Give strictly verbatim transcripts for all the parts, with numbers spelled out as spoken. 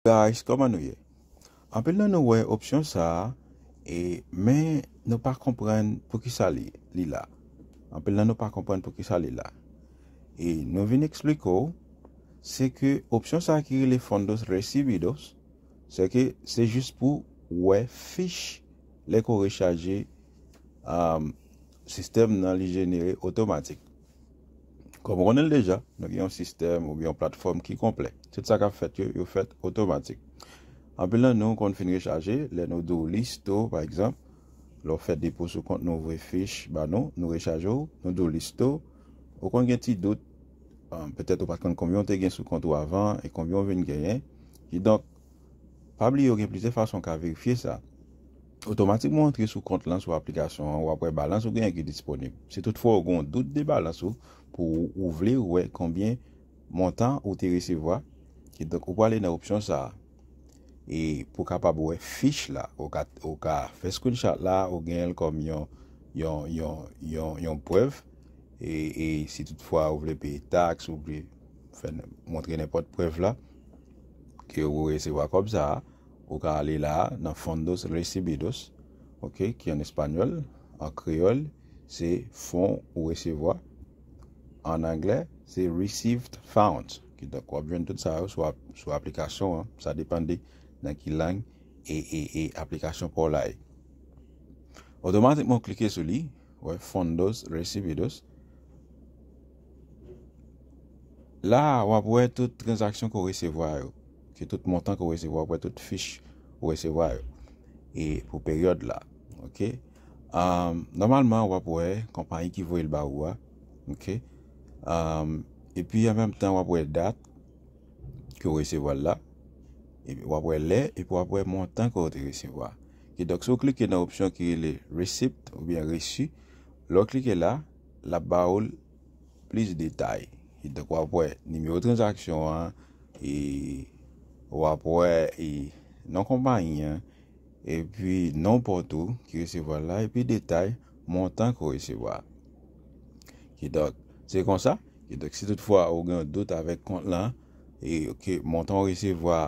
Guys, kòman nou ye? Anpil nan nou wè opsyon sa a, e, men nou pa konprann poukisa li, li la. Anpil nan nou pa konprann poukisa li la. E nou vin eksplike w, se ke opsyon sa a ki rele fondos recibidos, se ke se jis pou wè fich lè ke w rechaje, um, sistèm nan li jenere otomatik. Kòm ou konnen l deja, nou gen yon sistèm oubyen yon platfòm ki konplè. Tout sa k ap fèt yo, yo fèt otomatik. Anpil nan nou konn fin rechaje, lè nou di w liste w, pa egzanp, lè w fè depo sou kont nou, voye fich ba nou, nou rechaje w, nou di w liste w, ou konn gen ti dout, ah, petèt ou pa t konn konbyen w te gen sou kont ou avan e konbyen w vin genyen. Kidonk, pa bliye w gen plizyè fason w ka verifye sa. Otomatikman w antre sou kont lan, sou aplikasyon an, w ap wè balans ou genyen ki disponib. Si toutfwa w gen yon dout de balans ou, pou ou vle wè konbyen montan ou te resevwa, kidonk ou prale nan opsyon sa a. E pou w kapab wè fich la, ou ka, ou ka fè screenshot la, ou genyen l kòm yon, yon, yon, yon, yon prèv. E, e si toutfwa ou vle peye taks, ou vle fè n-, montre nenpòt prèv la, ke ou resevwa kòb sa a, ou ka ale la a, nan fondos recibidos, ok, ki an espanyòl, an kreyòl, se fon ou resevwa. An anglè, se received funds. Kidonk, w ap jwenn tout sa yo sou ap-, sou aplikasyon an. Sa depann de nan ki lang e, e, e aplikasyon pa w la ye. Otomatikman, w klike sou li, w wè fondos recibidos. La a, w ap wè tout tranzaksyon ke w resevwa yo, ke tout montan ke w resevwa, w ap wè tout fich ou resevwa yo. E pou peryòd la, ok? Um, nòmalman, w ap wè konpayi ki voye l ba ou a, ok? Um, epi an menm tan, w ap wè dat ke w resevwa l la, epi w ap wè lè, epi w ap wè montan ke w te resevwa. Kidonk, si w klike nan opsyon ki rele receipt oubyen reçu, lè w klike la, l ap ba ou l plis detay. Kidonk, w ap wè nimewo tranzaksyon an, e w ap wè, e, non konpayi an, epi non pòt ou ki resevwa l la, epi detay montan ke w resevwa. Kidonk, se konsa. Kidonk, si toutfwa ou gen yon dout avèk kont lan, e, ok, montan w resevwa,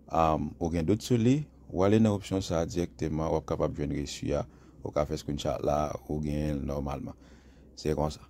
um, ou gen dout sou li, ou ale nan opsyon sa a dirèkteman, w ap kapab jwenn resi a, ou ka fè screenshot la, ou genyen l nòmalman. Se konsa.